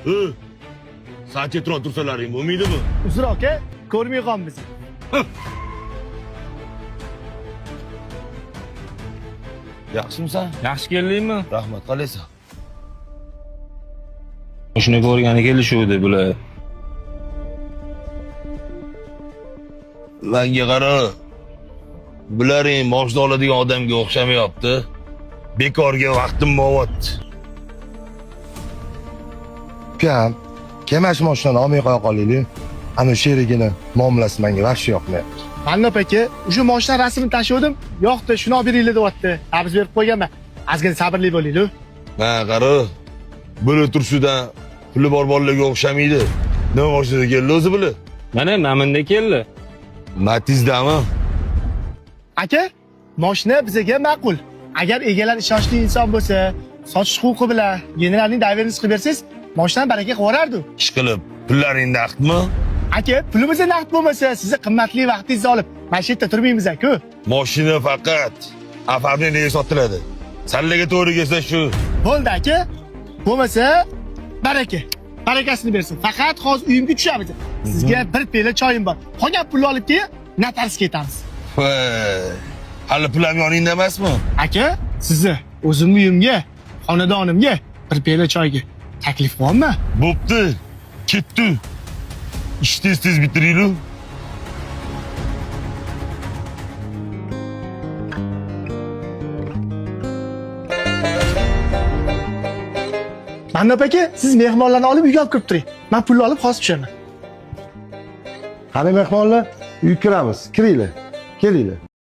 Hı. Sal chetroq tursalaring bo'lmaydimi? Uzr aka, ko'rmay qolmiz. Yaxshimisan? Yaxshi keldingmi? Rahmat, qalaysan? Shuni ko'rgani kelishuvdi bular. Manga qara. Bularing moshna oladigan odamga o'xshamayapti. Bekorga vaqtim bo'lyapti. Ukam, kelma shu mashinani olmay qo'ya qolaylik. Ana sherigini muomalasi menga вообще yoqmayapti. Mannop aka, o'sha mashina rasmini tashuvdim. Yo'qdi, shuni olib beringlar deyapti. Qabz berib qo'yganman. Ozgina sabrli bo'linglar. Ha, qara. Bular turshidan puli bor bolalarga o'xshamaydi. Nima mashinada keldi o'zi bular? Mana bunda keldi. Matizdami? Aka, mashina bizga ma'qul. Agar egalar ishonchli inson bo'lsa, sotish huquqi bilan generalning доверенность qilib bersangiz, mashinani baraka qilib yuborardi. Ish qilib, pullaring naqdmi? Aka, pulimiz naqd bo'lmasa, sizni qimmatli vaqtingizni olib, mana shu yerda turmaymiz-ku. Mashina faqat оформление sotiladi. Sallaga to'g'ri kelsa shu. Bo'ldi aka. Bo'lmasa baraka. Barakasini bersin. Faqat hozir uyimga tushamiz. Sizga bir piyola choyim bor. Qolgan pulni olib keyin notariusga ketamiz. Voy, hali pul ham yoningda emasmi? Aka, sizni o'zimni uyimga, xonadonimga bir piyola choyga taklif qilyapman. Bo'pti. Ketdi. Ishni tez tez bitiraylik. Mannop aka, siz mehmonlarni olib uyga olib kirib turing. Men pulni olib hozir tushaman. Qani mehmonlar, uyga kiramiz. Kiringlar. Kelinglar.